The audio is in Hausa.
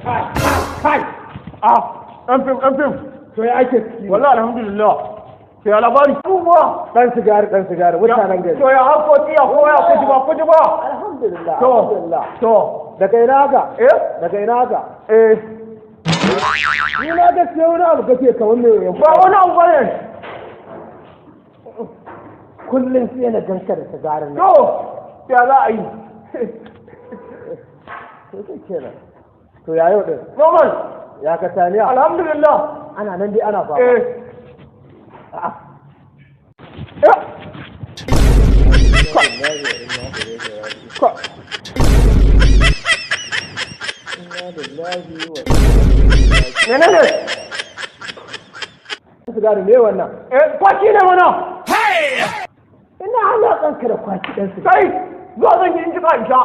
Kai, kai. Ah, ɗan fim, ɗan fim. To, ya ake ciki? Wallahi alhamdulillah. To, ya labari? Abubuwa. Dan sigari, dan sigari, mutanen gari. To, ya harkoki, ya koya, kuji ba, kuji ba. Alhamdulillah. To, alhamdulillah. To. Daga ina haka? Eh? Daga ina haka? Eh. Ni na ga sai wani abu kake kamar mai Ba wani abu bane. Kullum sai na ganka da sigarin nan. To, ya za a yi? To, kai kenan. To, ya yau din? Normal. Ya ka taniya? Alhamdulillah. Ana nan dai ana fama. Eh. A'a. Eh. Ka. Inna lillahi wa inna. Menene? Sigari, me wannan? Eh, kwaki ne mana. Ina halakanka da kwaki, dan sigari? Kai, zuwa zan yi in ji ka in sha.